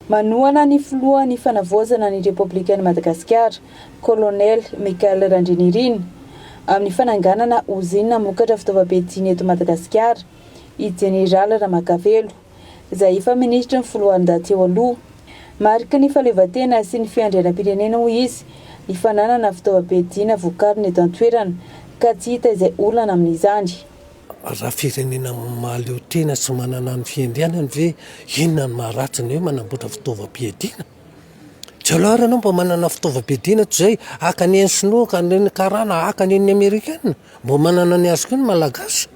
Manohana ny filohan'ny Fanavaozana ny Repoblikan'i Madagasikara, Kolonely Michael Randrianirina, amin'ny fananganana ozinina hamokatra fitaovam-piadiana eto Madagasikara, i Jeneraly Ramakavelo, izay efa minisitry ny foloalindahy teo aloha. Mariky ny fahaleovantena sy ny fiandrianam-pirenena, hoy izy, ny fananana fitaovam-piadiana vokarina eto an-toerana, ka tsy hita izay olana amin'izany. Raha firenena mahaleo tena sy manana ny fiandrianany ve, inona no maharatsy ny hoe manamboatra fitaovam-piadiana? Tsy aleo ary ianao mba manana fitaovam-piadiana toy izay haka ny an'ny sinoa, haka ny an'ny karana, haka ny an'ny amerikana? Mba manana ny azy koa ny malagasy.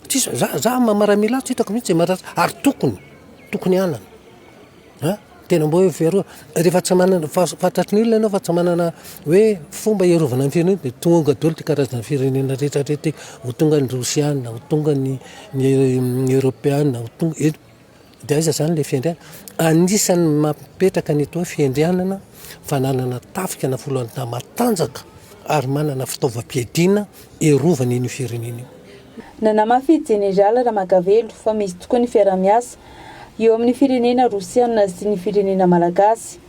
Tsisy, za, za maha miaramila ahy tsy hitako mihitsy izay maharatsy, ary tokony, tokony hanana. A! Tena mba hoe fiarovana, rehefa tsy manana, fantatry ny olona ianao fa tsy manana hoe fomba hiarovana ny firenena dia tonga daholo ity karazana firenena rehetra rehetra ity, ho tonga ny rosiana, ho tonga ny ny eoropeana, ho tonga e, dia aiza zany le fiandrianana? Anisan'ny mampipetraka ny atao hoe fiandrianana fananana tafika na foloalindahy matanjaka ary manana fitaovam-piadiana hiarovana iny firenena io. Nanamafy i Jeneraly Ramakavelo fa misy tokoa ny fiaraha-miasa eo amin'ny firenena rosiana sy ny firenena malagasy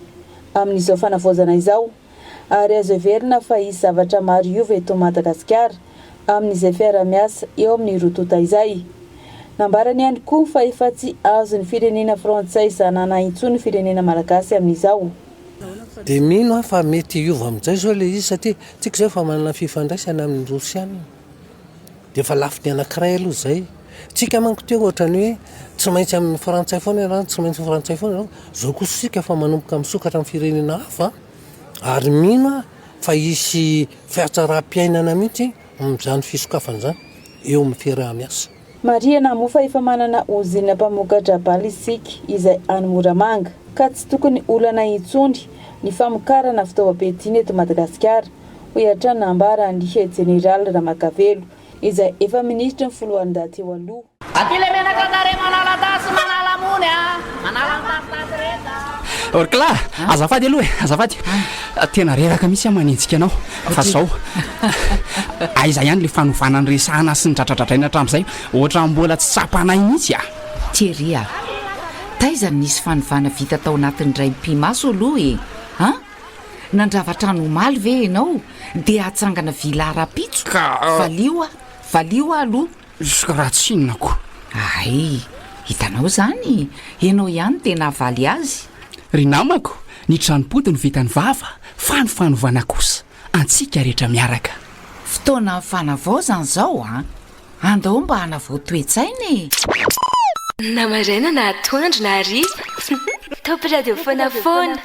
amin'izao fanavaozana izao ary azo heverina fa hisy zavatra maro hiova eto Madagasikara amin'izay fiaraha-miasa eo amin'ny roa tonta izay. Nambarany ihany koa fa efa tsy azon'ny firenena frantsay zanana intsony ny firenena malagasy amin'izao. Dia mino aho fa mety hiova amin'izay izao ilay izy satria tsika izao efa manana fifandraisana amin'ny rosiana. Dia efa lafiny anankiray aloha izay. Tsika manko teo ohatran'ny hoe tsy maintsy amin'ny frantsay foana ianao, tsy maintsy frantsay foana ianao. Izao kosa isika efa manomboka misokatra amin'ny firenena hafa ary mino aho fa hisy fihatsaram-piainana mihitsy amin'izany fisokafana izany eo amin'ny fiaraha-miasa. Marihana moa fa efa manana ozinina mpamokatra bala isika izay any Moramanga ka tsy tokony olana intsony ny famokarana fitaovam-piadiana eto Madagasikara hoy hatrany nambaran'ny Jeneraly Ramakavelo, izay efa minisitry ny foloalindahy teo aloha. Aty le menaka tarehy manala tasy manala mony a! Manala ny tasitasy rehetra a! Orkla, azafady aloha e, azafady. Tena reraka mihitsy aho manenjika anao. Fa zao, aiza ihany le fanovana niresahana sy nidradradradraina hatramin'izay, ohatran'ny mbola tsy tsapanay mihitsy a! Thierry a! Taiza no nisy fanovana vita tao anatin'ny indray mipi-maso aloha e! An? Nandrava trano omaly ve ianao dia hatsangana villa rahampitso? Ka. Valio aho, valio aho aloha. Ka raha tsy inona ko. Hay, hitanao izany, ianao ihany no tena havaly azy. Ry namako, ny tranom-pody no vitan'ny vava fa ny fanovana kosa antsika rehetra miaraka. Fotoanan'ny fanavaozana izao an! Andao mba hanavao toe-tsaina e! Na maraina na atoandro na hariva Top radio foana foana.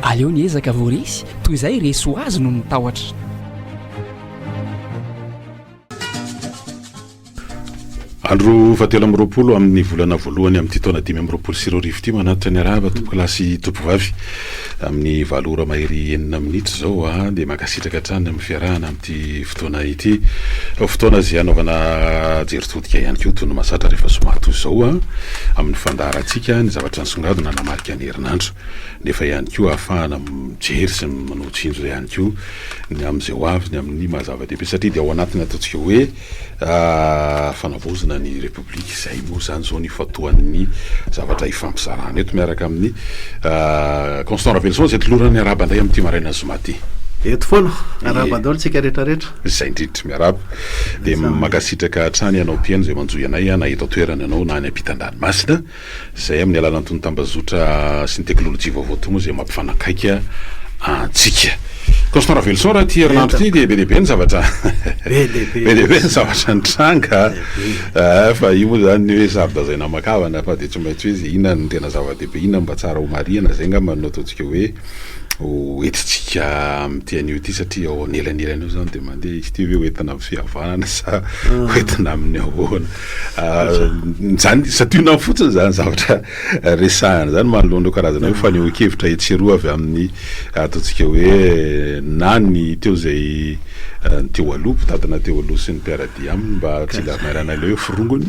Aleo ny ezaka vao resy toy izay resy ho azy noho ny tahotra. Andro fahatelo 23 amin'ny volana voalohany amin'ity taona 2025 ity manatitra ny arahaba tompokolahy sy tompovavy amin'ny valo ora mahery enina minitra izao a dia mankasitraka hatrany amin'ny fiarahana amin'ity fotoana ity fotoana izay hanaovana jery todika ihany koa toy ny mahazatra rehefa zoma toy izao a amin'ny fandaharantsika ny zavatra nisongadina namarika ny herinandro nefa ihany koa ahafahana mijery sy manao tsinjo ihany koa ny amin'izay ho avy ny amin'ny maha zava-dehibe satria dia ao anatin'ny ataontsika hoe fanavaozana ny Repoblika izay moa izany izao ny ifantohan'ny zavatra ifampizarana eto miaraka amin'ny Constant Raveloson izay tolorana ny arahaba indray amin'ity maraina zoma ity. Eto foana, arahaba daholo tsika rehetra rehetra. Izay indrindra, miarahaba. Dia mankasitraka hatrany anao mpihaino izay manjohy anay na eto an-toerana ianao na any ampitan-dranomasina. Izay amin'ny alalan'itony tambazotra sy ny teknolojia vaovao itony moa izay mampifanakaiky antsika. Constant Raveloson raha ity herinandro ity dia be dia be ny zavatra be dia be be dia be ny zavatra nitranga eh, fa io moa izany ny hoe saro-dazaina aman-kavana fa dia tsy maintsy hoe izay inona no tena zava-dehibe, inona no mba tsara ho marihana, izay angamba no ataontsika hoe ho entintsika amin'ity anio ity satria ao anelanelany eo izany dia mandeha izy ity hoe ho entina amin'ny fihavanana sa ho entina amin'ny ahoana. Izany santionany fotsiny izany zavatra resahana izany manoloana ireo karazana hoe fanehoan-kevitra etsy sy eroa avy amin'ny ataontsika hoe na ny teo izay. Ny teo aloha, mpitantana teo aloha sy ny mpiara-dia aminy mba tsy hilamarana ilay hoe forongony.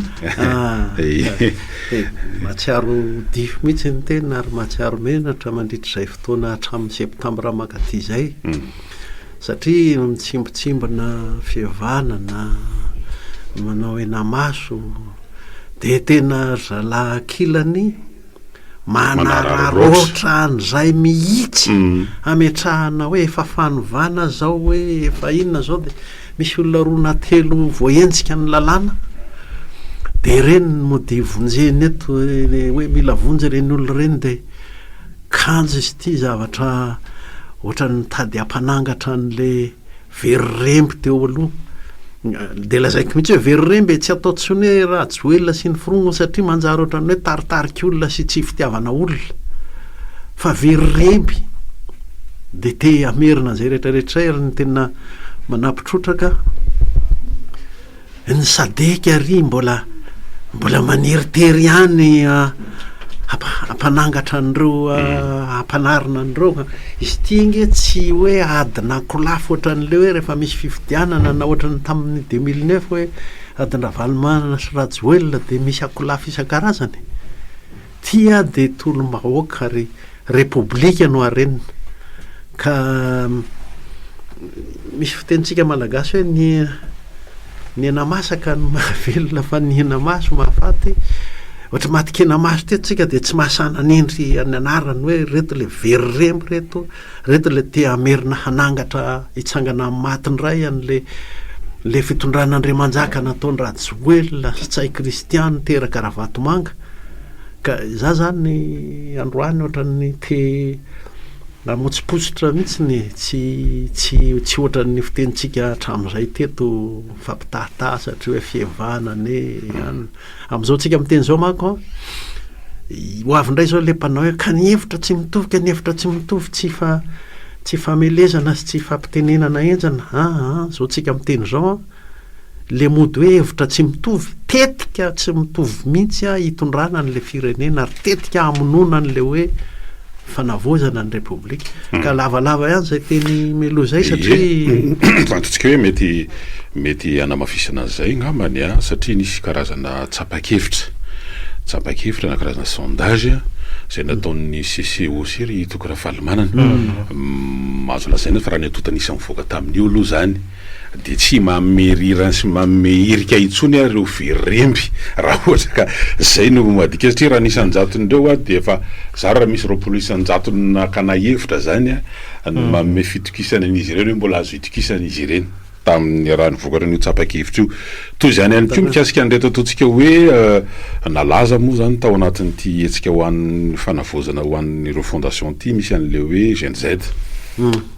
Mahatsiaro dify mihitsy ny tena ary mahatsiaro menatra mandritra izay fotoana hatramin'ny septambra mankaty izay. Satria mitsimbotsimbona fihavanana, manao henamaso, dia tena ry zalahy ankilany Manararaotra an'izay mihitsy hametrahana hoe efa fanovana zao hoe efa inona zao de misy olona roa na telo voahenjika ny lalàna de ireny no mody vonjena eto hoe mila vonjy ireny olona ireny de kanjo izy ity zavatra ohatran'ny mitady hampanangatra an'le Very remby teo aloha. Dia lazaiko mihitsy hoe very remby e, tsy atao intsony hoe Rajoelina sy ny forongony satria manjary ohatran'ny hoe taritarik'olona sy tsy fitiavana olona. Fa very remby dia te hamerina an'izay rehetrarehetra izay ary ny tena manampy trotraka. Ny sadec ary mbola mbola maneritery ihany hampanangatra an'ireo hampanarina an'ireo. Izy ity ange tsy hoe adin'ankolafy ohatran'ilay hoe rehefa misy fifidianana na ohatran'ny tamin'ny 2009 hoe adin-dRavalomanana sy Rajoelina dia misy ankolafy isan-karazany. Ity dia tolom-bahoaka ary Repoblika no harenina. Ka misy fitenintsika malagasy hoe ny ny hena masaka no mahavelona fa ny hena maso mahafaty. Ohatry maty kena-maso teto tsika dia tsy mahasahy nanendry ny anarany hoe reto le very remby reto, reto le te hamerina hanangatra hitsangana amin'ny maty indray an'le le fitondrana Andriamanjaka nataon-dRajoelina sy Ntsay Christian niteraka Ravatomanga. Ka za zany androany ohatran'ny te namotsipotsitra mihitsy e, tsy tsy tsy ohatran'ny fitenintsika hatramin'izay teto mifampitahitaha satria hoe fievahana anie an. Amin'izao tsika miteny izao manko an, ho avy indray izao le mpanao hoe ka ny hevitra tsy mitovy ka ny hevitra tsy mitovy tsy ifa tsy ifamelezana sy tsy ifampitenenana henjana, aa zao tsika miteny izao an. Le mody hoe hevitra tsy mitovy, tetika tsy mitovy mihitsy hitondrana an'le firenena ary tetika hamonoana an'le hoe fanavaozana ny repoblika. Ka lavalava ihany zay teny Melou zay satria. Ie, fantatsika hoe mety mety hanamafisana an'izay angambany an, satria nisy karazana tsapan-kevitra, tsapan-kevitra na karazana sondage izay nataon'ny CCOC ry Toky Ravalomanana. Azo lazaina fa raha ny antontan'isa nivoaka tamin'io aloha izany, Dia tsy manome rirany sy manome hirika intsony ary ireo very remby raha ohatra ka zay no adika satria raha ny isan-jaton'ireo a dia efa zara raha misy 20 isan-jatony nakana hevitra zany a no manome fitokisana an'izy ireny hoe mbola azo itokisana izy ireny tamin'ny raha ny vokatra an'io tsapan-kevitra io. Toy izany ihany koa mikasika an'ireto ataontsika hoe nalaza moa zany tao anatin'ity hetsika ho an'ny fanavaozana ho an'ireo fondation ity misy an'ilay hoe Gen Z.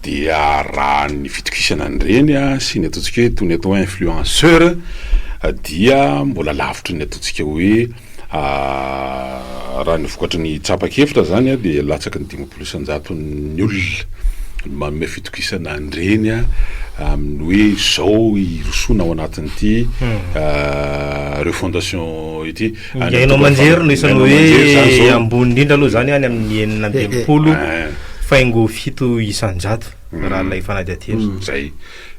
Dia raha ny fitokisana an'ireny sy ny ataontsika hoe toy ny atao hoe influenceur dia mbola lavitry ny ataontsika hoe raha ny vokatry ny tsapan-kevitra zany dia latsaky ny 50 isan-jaton'ny olona no manome fitokisana an'ireny amin'ny hoe izao hirosoana ao anatin'ity refondation ity. Ny haino aman-jery no isan'ny hoe ambony indrindra aloha izany any amin'ny 66 faingo 7 isan-jato raha ilay fanadihadiana. Izay.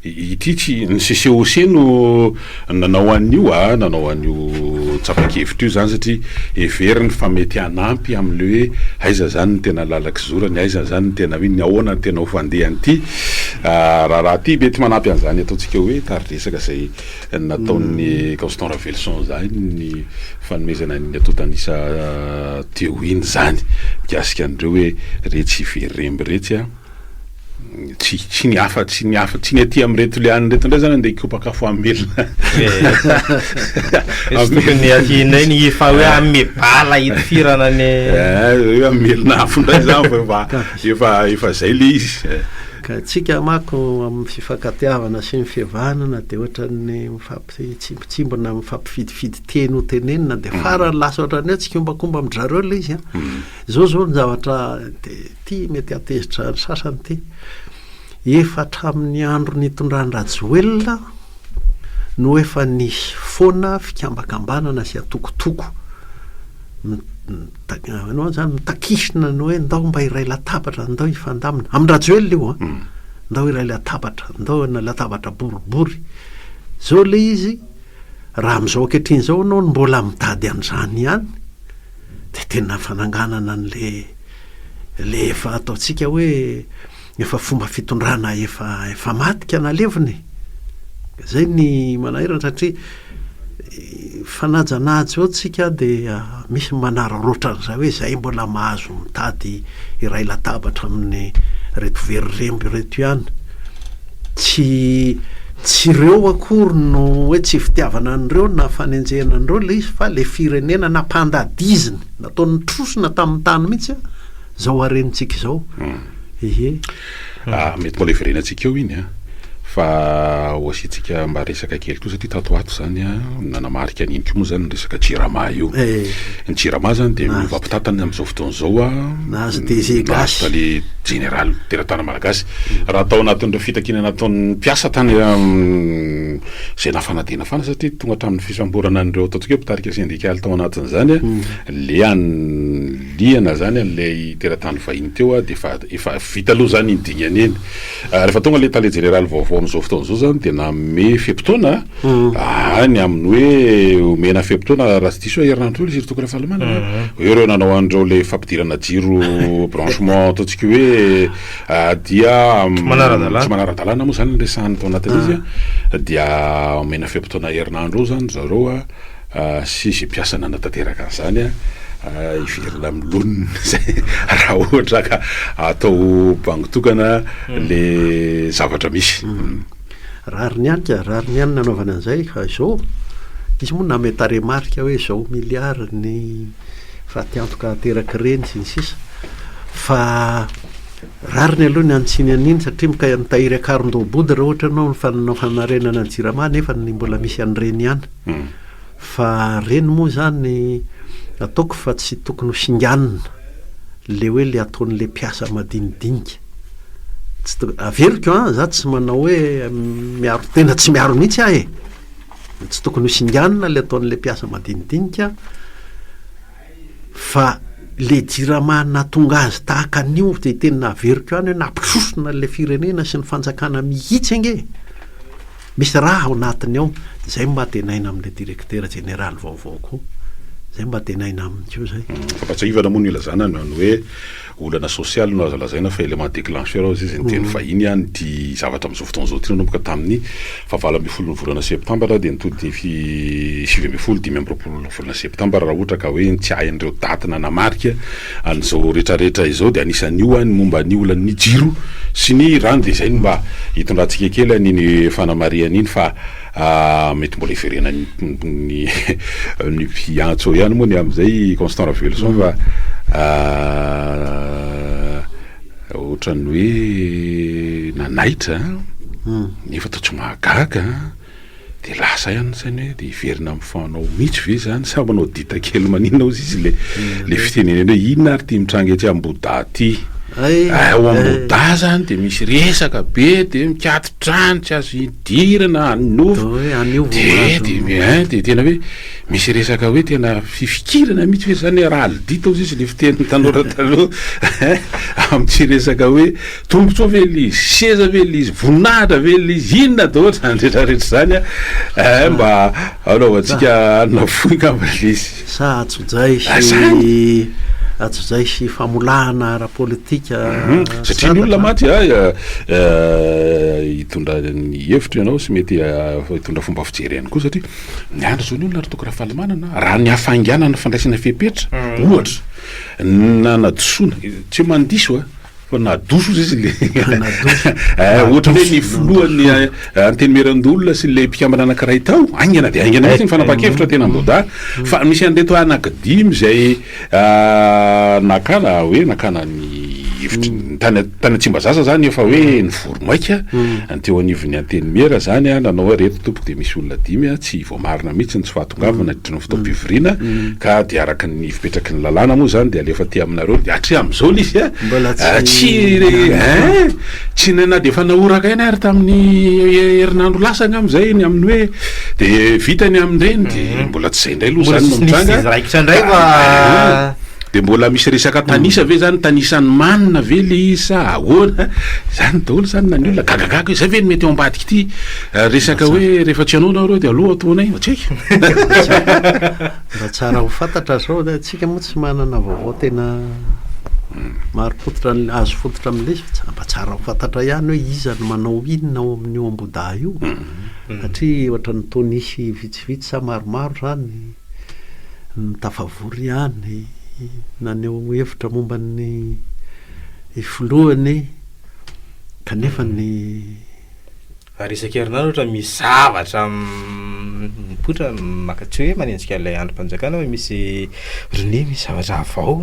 Ity tsy, ny CCOC no nanao an'io a, nanao an'io tsapan-kevitra io izany satria heveriny fa mety hanampy amin'ilay hoe aiza izany ny tena lalan-kizorany, aiza izany ny tena hoe ny ahoana ny tena ho fandehan'ity raharaha ity. Mety manampy an'izany ataontsika hoe tari-dresaka izay Nataon'i Constant Raveloson izany ny fanomezana ny antontan'isa teo iny izany mikasika an'ireo hoe retsy very remby retsy a, tsy tsy ny hafa tsy ny hafa tsy ny aty amin'ireto le any ireto indray zany andeha hikopaka afo hamelona. Tsy tokony aty indray ny efa hoe hanome bala hitifirana ny. Eh, hoe hamelona afo indray zany fa efa efa efa zay le izy. Ka antsika manko amin'ny fifankatiavana sy ny fihavanana dia ohatran'ny mifampitsimbintsimbina, mifampifidifidy teny ho tenenina dia farany lasa ohatran'ny hoe tsikombakomba amin-dry zareo ilay izy an. Izao izao ny zavatra dia ity mety hahatezitra ny sasany ity. Efa hatramin'ny andro nitondran-dRajoelina no efa nisy foana fikambakambanana sy atokotoko. Anao zany mitakisina ny hoe ndao mba hiray latabatra, ndao hifandamina. Amin-dRajoelina io an! Ndao hiray latabatra, ndao hanana latabatra boribory. Zao le izy, raha amin'izao ankehitriny izao ianao no mbola mitady an'izany ihany, dia tena fananganana an'le le efa ataontsika hoe efa fomba fitondrana efa efa maty ka nalevina e! Zay ny manahirana satria Fanajanaja eo tsika dia misy manararaotra an'izay hoe zay mbola mahazo mitady iray latabatra amin'ny reto very remby ireto ihany. Tsy tsy ireo akory no hoe tsy fitiavana an'ireo na fanenjehana an'ireo ilay izy fa ilay firenena nampandadiziny, nataony nitrosona tamin'ny tany mihitsy izao harenintsika izao. Ie. Ah, mety mbola hiverenantsika eo iny an! Fa ho asiantsika mba resaka kely koa satria tato ho ato izany an, nanamarika an'iny koa moa izany ny resaka Jirama io. Ny Jirama izany dia miova mpitantana amin'izao fotoana izao an, Nahazo DG nahazo gasy. tale jeneraly teratany malagasy. Raha tao anatin'ireo fitakiana nataon'ny mpiasa tany izay nafana dia nafana satria tonga hatramin'ny fisamborana an'ireo ataontsika hoe mpitarika sendikaly tao anatin'izany an, le an-. Liana zany an'ilay teratany vahiny teo dia efa efa vita aloha zany iny dingana iny. Rehefa tonga ilay tale jeneraly vaovao amin'izao fotoana izao zany dia nanome fe-potoana any amin'ny hoe omena fe-potoana raha tsy diso aho herinandro teo ilay izy ry Toky Rafalimanana hoe ireo nanao an'ireo ilay fampidirana jiro branchement ataontsika hoe dia Tsy manara-dalàna. tsy manara-dalàna moa zany ny resahana tao anatin'izy dia omena fe-potoana herinandro eo zany zareo a. sy izay mpiasa nanatanteraka an'izany hiverina amin'ny laoniny izay raha ohatra ka atao bango tokana le zavatra misy. Rariny ihany ka, rariny ihany nanaovana an'izay fa izao, izy moa nanome tarehimarika hoe izao milliard ny fatiantoka aterak'ireny sy ny sisa fa rariny aloha ny hanitsiany an'iny satria mika- mitahiry akaron-doha-body raha ohatra ianao ny fanarenana ny jirama nefa ny mbola misy an'ireny ihany. Fa reny moa zany ataoko fa tsy tokony ho singanina le hoe le ataon'le mpiasa madinidinika. Tsy to- averiko an, za tsy manao hoe miaro tena tsy miaro mihitsy aho e! Tsy tokony ho singanina le ataon'le mpiasa madinidinika fa le jirama nahatonga azy tahaka an'io de tena averiko ihany hoe nampitrosona le firenena sy ny fanjakana mihitsy ange e! Misy raha ao anatiny ao, zay mba antenaina amin'ilay directeur général vaovao koa, zay mba antenaina aminy koa zay. Fampatsiahivana moa no ilazana ny hoe olana sosialy no azo lazaina fa élément déclencheur hozy izy ny teny vahiny an ity zavatra amin'izao fotoana izao ity nanomboka tamin'ny faha 18 ny volana septambra dia nitody 19 25 volana septambra raha ohatra ka hoe ny tsiahy an'ireo daty nanamarika an'izao retraretra izao dia anisan'io ny momba ny olan'ny jiro sy ny rano dia izay no mba hitondrantsika kely an'iny fanamarihana iny fa mety mbola hiverenan'ny ny mpiantso eo ihany moa ny amin'izay Constant Raveloson fa ohatran'ny hoe nanaitra nefa toa tsy mahagaga. Dia lasa ihany ny sainy hoe dia hiverina amin'ny fanao mihitsy ve izany sa manao dita kely maninona hozy izy le le fitenenana hoe inona ary ity mitranga etsy Ambohidahy ity. Ao Ambohidahy zany dia misy resaka be dia mikato-trano tsy azo idirana any nofo dia dia dia tena hoe misy resaka hoe tena fifikirana mihitsy ve zany raha alidita hozy izy le fitenin'ny tanora taloha amin'ity resaka hoe Tombotsoa ve le izy, seza ve le izy, voninahitra ve le izy, inona daholo zany rehetra rehetra zany a, eh mba anaovantsika hanina fohy angamba le izy. Sa antsojay sy antsojay sy famolahana ara-politika Satria ny olona mantsy a hitondra ny hevitra ianao sy mety hitondra fomba fijery ihany koa satria miandry zao ny olona ry Toky Rafalimanana raha ny hafainganana fandraisana fepetra ohatra nanadisoana tsy hoe mandiso a Fa nadoso ozy izy le eh, ohatra hoe ny filohan'ny eh, antenimierandoholona sy le mpikambana anankiray tao, haingana dia haingana mihitsy ny fanapahan-kevitra tena Ambohidahy. Fa misy an'ireto anankidimy izay ah, nakana hoe nakana ny hevitry ny tany tany Tsimbazaza zany efa hoe nivory maika ny teo anivon'ny antenimiera zany ah, nanao hoe reto tompoko dia misy olona dimy ah, tsy voamarina mihitsy ny tsy fahatongavana nandritra ny fotoam-pivoriana ka dia araka ny fipetraky ny lalàna moa izany dia alefa aty aminareo dia hatramin'izao ilay izy a tsy hein tsy na dia efa nahoraka ihany ary tamin'ny herinandro lasa angamba izay ny amin'ny hoe dia vita ny amin'ireny dia mbola tsy izay indray aloha izany no mitranga raikitra indray fa. Dia mbola misy resaka tanisa ve zany, tanisan'ny manina ve le izy sa ahoana? Zany daholo zany na ny olona gagagaga hoe zay ve no mety ao ambadik'ity resaka hoe rehefa tsy hanao nareo dia aleo ataonay, tsy haiko. Mba tsara ho fantatra zao, tsika moa tsy manana vaovao tena marim-pototra, azo fototra amin'ilay izy fa mba tsara ho fantatra ihany hoe iza no manao inona ao amin'io Ambohidahy io. Satria ohatran'ny toa nisy vitsivitsy sa maromaro izany no tafavory ihany naneho hevitra momba ny filohany kanefa ny Ary isan-kerinandro ohatra misy zavatra mipoitra maka tsy hoe manenjika ilay andrim-panjakana fa misy ohatran'ny hoe misy zavatra vao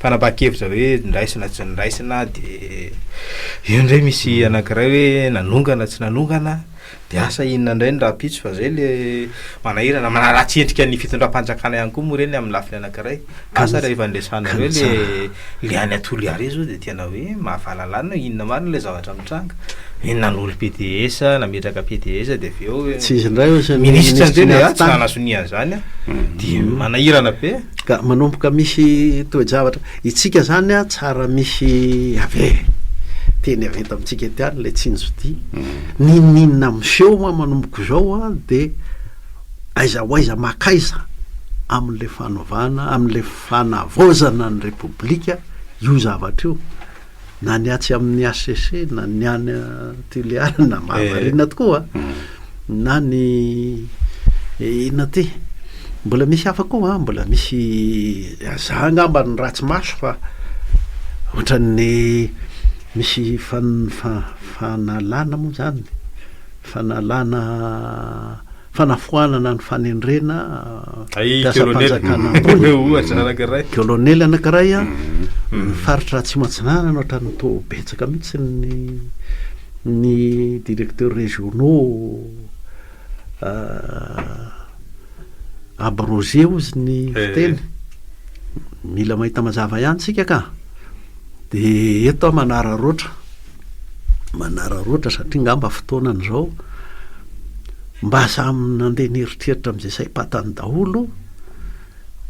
fanapahan-kevitra hoe noraisina tsy noraisina de eo indray misy anankiray hoe nanongana tsy nanongana de asa inona indray ny rahampitso fa zay le manahirana, manaratsy endrika ny fitondram-panjakana ihany koa moa ireny amin'ny lafiny anankiray, asa rehefa niresahanareo le le any Toliara io zao de tena hoe mahavalalanina hoe inona marina ilay zavatra mitranga, hoe nanolo PDS, nametraka PDS de avy eo Tsy izy indray hozy ny minisitra minisitry ny indray le tsy atitany. nanasonia an'izany de manahirana be. Ka manomboka misy toe-javatra Itsika zany a tsara misy avy e! Teny avy eto amintsika eto ihany ilay tsinjodia. N'inon'inona miseho moa manomboka izao a dia aiza ho aiza makaiza amin'ilay fanovana, amin'ilay fanavaozana ny Repoblika io zavatra io. Na ny atsy amin'ny HCC na ny any Tuléar na Mahamarina tokoa na ny inona ty? Mbola misy hafa koa an, mbola misy za angamba no ratsy maso fa ohatran'ny misy fanalana moa zany, fanalana fanafoanana ny fanendrena mpiasam-panjakana ambony, Ohatra anankiray. Kolonely anankiray an, ny faritra Atsimo Atsinanana ohatran'ny toa betsaka mihitsy ny ny directeurs régionaux abrogé hozy ny fiteny. Mila mahita mazava ihany tsika ka. Dia eto aho manararaotra, manararaotra satria angamba fotoanany izao, mba samy nandeha nieritreritra amin'izay saim-patany daholo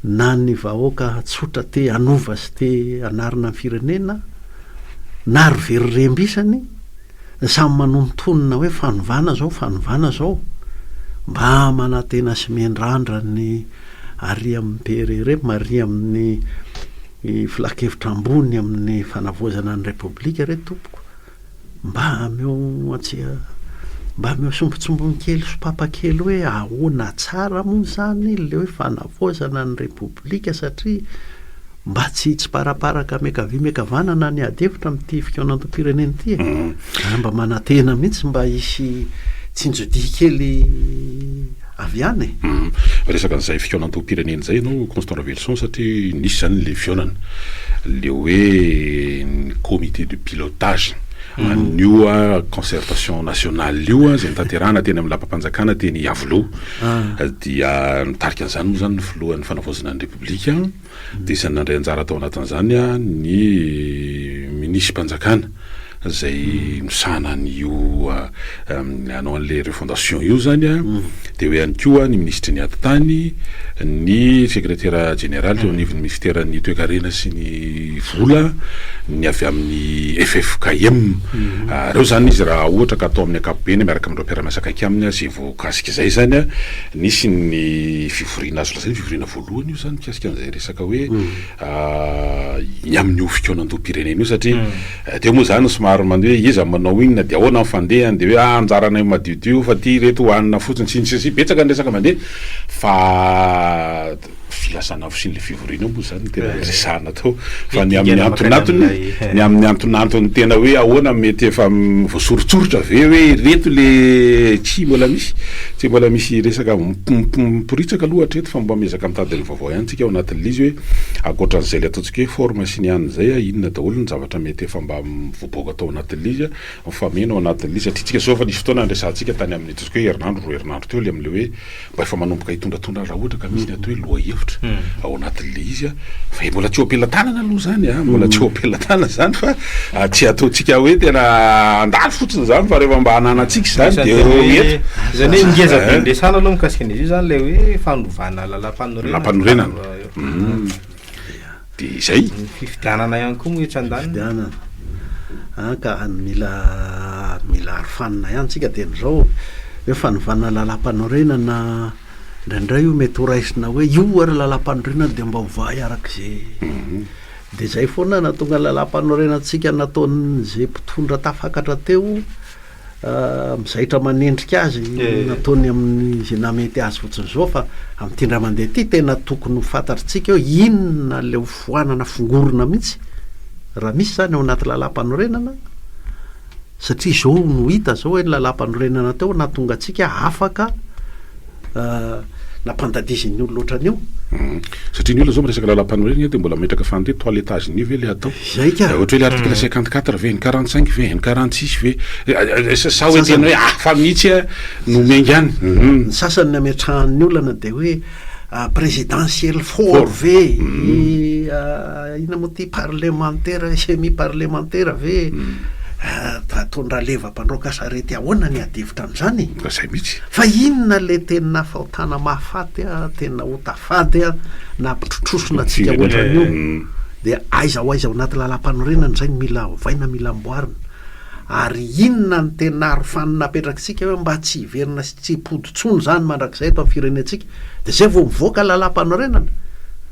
na ny vahoaka tsotra te hanova sy te hanarina ny firenena na ry very rembisany, samy manonontonona hoe fanovana zao, fanovana zao, mba manantena sy miandrandra ny ary amin'ny PRRM, ary amin'ny filankevitra ambony amin'ny fanavaozana ny Repoblika re tompoko, mba ameo antsika, mba ameo sombintsombiny kely sopapa kely hoe ahoana tsara moa izany ilay hoe fanavaozana ny Repoblika satria Mba tsy hitsiparaparaka miankavia miankavanana ny ady hevitra amin'ity fikaonandoham-pirenena ity e! Za mba manantena mihitsy mba hisy tsinjodia kely avy any e! Resaka an'izay fikaonandoham-pirenena izay ianao Constant Raveloson satria nisy izany ilay fihaonana, ilay hoe ny comité de pilotage an'io concertation nationale io izay notanterahana teny amin'ny lapam-panjakana teny Iavoloha dia nitarika an'izany moa izany ny filohan'ny fanavaozana ny Repoblika Dia isan'ny nandray anjara tao anatin'izany ny minisi-panjakana izay misahana an'io hanao an'ilay refondation io izany, dia eo ihany koa ny minisitry ny atitany, ny sekretera jeneraly teo anivon'ny minisiteran'ny toekarena sy ny vola, ny avy amin'ny ffkm. Ireo izany izy raha ohatra ka atao amin'ny ankapobeny miaraka amin'ireo mpiara-miasa akaiky aminy izay voakasika izay izany. Nisy ny fivoriana azo lazaina fivoriana voalohany io zany mikasika an'izay resaka hoe ny amin'io fikaonandoham-pirenena io satria teo moa zany somary mandeha hoe iza manao inona de ahoana ny fandehany de hoe ah anjaranay madiodio fa ty reto hohanina fotsiny sy ny sisa betsaka ny resaka mandeha fa filazana fisian'ilay fivoriana io moa zany tena resahana tao fa ny amin'ny antonantony ny amin'ny antonantony tena hoe ahoana mety efa voasoritsoritra ve hoe ireto le tsy mbola misy tsy mbola misy resaka miporitsaka aloha hatreto fa mba miezaka mitady ny vaovao ihany tsika ao anatin'ilay izy hoe ankoatran'izay le ataontsika hoe forme sy ny anona izay inona daholo ny zavatra mety efa mba mivoaboaka tao anatin'ilay izy mifameno ao anatin'ilay izy satria tsika zao efa nisy fotoana niresahantsika tany amin'ny ataontsika hoe herinandro roa herinandro teo le amin'ilay hoe mba efa manomboka hitondratondra raha ohatra ka misy ny atao hoe lohahevitra ao anatin'ilay izy fa mbola tsy eo am-pelatanana aloha izany a, mbola tsy eo am-pelatanana izany fa tsy ataontsika hoe tena handalo fotsiny izany fa rehefa mba hananantsika izany dia eo eto. Izany hoe ngeza be ny resahana aloha mikasika an'izy io izany ilay hoe fanovana lalàmpanorenana. Lalàmpanorenana. Dia izay. Ny fifidianana ihany koa moa etsy andaniny. Fifidianana. An ka mila mila arofanina ihany tsika dia izao hoe fanovana lalàmpanorenana indraindray io mety ho raisina hoe io ary lalàmpanorenana dia mba ovay araka izay dia izay foana nahatonga ny lalàmpanorenantsika nataon'izay mpitondra tafakatra teo Mizaitra manendrika azy nataony amin'ny izay nahamety azy fotsiny izao fa amin'ity indray mandeha ity tena tokony ho fantatritsika hoe inona ilay ho foanana fongorona mihitsy raha misy izany ao anaty lalàmpanorenana satria izao no hita izao hoe ny lalàmpanorenana teo nahatonga antsika afaka Nampandadizin'ny olona ohatran'io. Satria ny olona zao miresaka lalampanorenana dia mbola mametraka fanontaniana toilettage ny ve le atao? Zay ka. Ohatra hoe le article 54 ve, ny 45 ve, ny 46 ve? Sa hoe tena hoe hafa mihitsy no miainga any? Ny sasany ny ametrahan'ny olana dia hoe présidentiel fort ve? Inona moa ity parlemantera semi parlemantera ve? Ataon-dRaleva mpandroaka sarety ahoana ny ady hevitra amin'izany e? Zay mihitsy. Fa inona le tena fahotana mahafaty a, tena ota fady a, nampitrotrosona antsika ohatran'io? Dia aiza ho aiza ao anaty lalam-panorenana izay no mila ovaina, mila amboarina? Ary inona no tena arofanina apetrakitsika hoe mba tsy hiverina sy tsy hipody intsony izany mandrakizay eto amin'ny firenentsika? Dia izay vao mivoaka lalam-panorenana,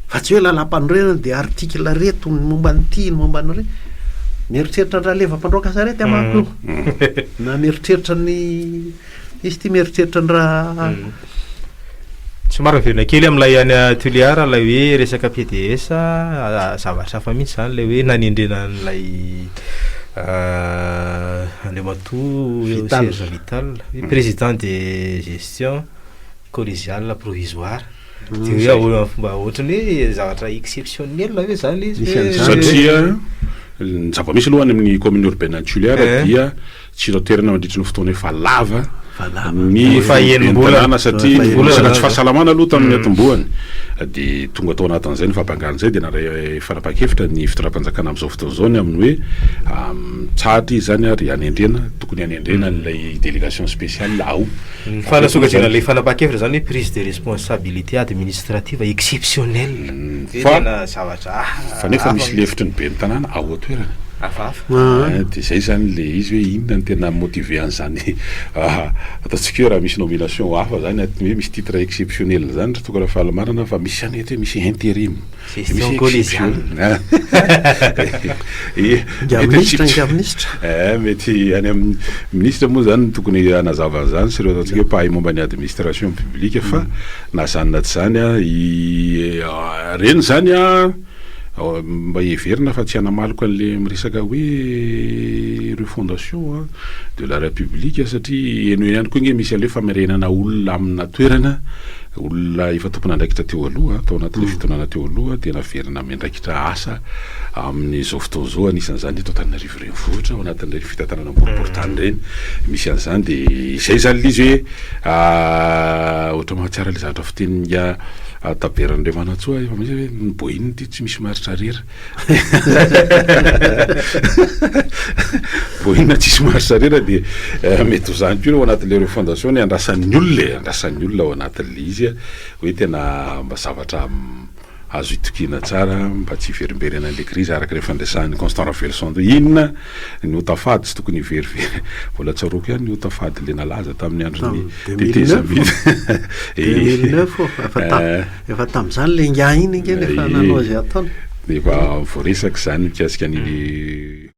fa tsy hoe lalam-panorenana dia article reto ny momba an'ity, ny momba an'ireny. Mieritreritra an-dRaleva mpandroaka sarety aho manko io. Na mieritreritra ny Izy ity mieritreritra ny raha. Somary miverina kely amin'ilay any Tuléar ilay hoe resaka PDS, zavatra hafa mihitsy izany ilay hoe nanendrena an'ilay Andriamatoa Vital. Serge Vital, hoe président de gestion collégiale provisoire. Dia hoe ahoana amin'ny fomba ohatran'ny hoe zavatra exceptionnel ve izany ilay izy Misy hoe an'izany. Satria ny zava-misy aloha any amin'ny commune urbaine any Tuléar Eh. dia Tsy azo toerana mandritry ny fotoana efa lava ny Efa enim-bolana. tanàna satria Efa enim-bolana resaka tsy zany. fahasalamana aloha tamin'ny niatombohany dia tonga tao anatin'izay ny fahabangana izay dia nandray fanapahan-kevitra ny fitondram-panjakana amin'izao fotoana izao ny amin'ny hoe mitsahatra izy izany ary hanendrena tokony hanendrena an'ilay délégation spéciale ao. Ny fanasokajiana ilay fanapahan-kevitra izany hoe prise de responsabilité administrative exceptionnelle. Dia Fa tena zavatra fa nefa hafa misy mihitsy. lefitry ny ben'ny tanàna ao an-toerana. Hafahafa. Dia izay izany ilay izy hoe inona no tena motiver an'izany ataontsika hoe raha misy nomination hafa izany hoe misy titre exceptionnel izany ry Toky Rafalimanana fa misy ihany eto hoe misy interim. Gestion collégiale. Ingahy minisitra, ingahy minisitra. Eh, mety any amin'ny minisitra moa izany no tokony hanazava an'izany sy ireo ataontsika hoe mpahay momba ny administration publique fa na izany na tsy izany an, i ireny izany an, mba heverina fa tsy hanamaloka an'ilay miresaka hoe refondation de la république satria eny eo ihany koa ange misy an'ilay hoe famerenana olona amina toerana, olona efa tompon'andraikitra teo aloha, tao anatin'ilay fitondrana teo aloha dia naverina miandraikitra asa amin'izao fotoana izao, anisan'izany eto Antananarivo Renivohitra ao anatin'ireny fitantanana boriborintany ireny misy an'izany dia izay izany ilay izy hoe ohatra mahatsiaro ilay zavatra fitenin'ingahy Tabera Andriamanantsoa efa misy hoe ny boina ity tsy misy marche arrière. Boina tsisy marche arrière dia eh, mety ho zany koa ao anatin'ilay refondation ny andrasan'ny olona e, andrasan'ny olona ao anatin'ilay izy hoe tena mba zavatra azo itokiana tsara mba tsy hiverimberena an'ilay crise araka ilay fandresahan'i Constant Raveloson teo. Inona ny ota fady tsy tokony hiverivery. Mbola tsaroako ihany ny ota fady ilay nalaza tamin'ny andron'ny tetezamita. 2009 ô, efa tam- efa tamin'izany ilay ingahy iny ange no efa nanao izay ataony. Efa voaresaka izany mikasika an'iny.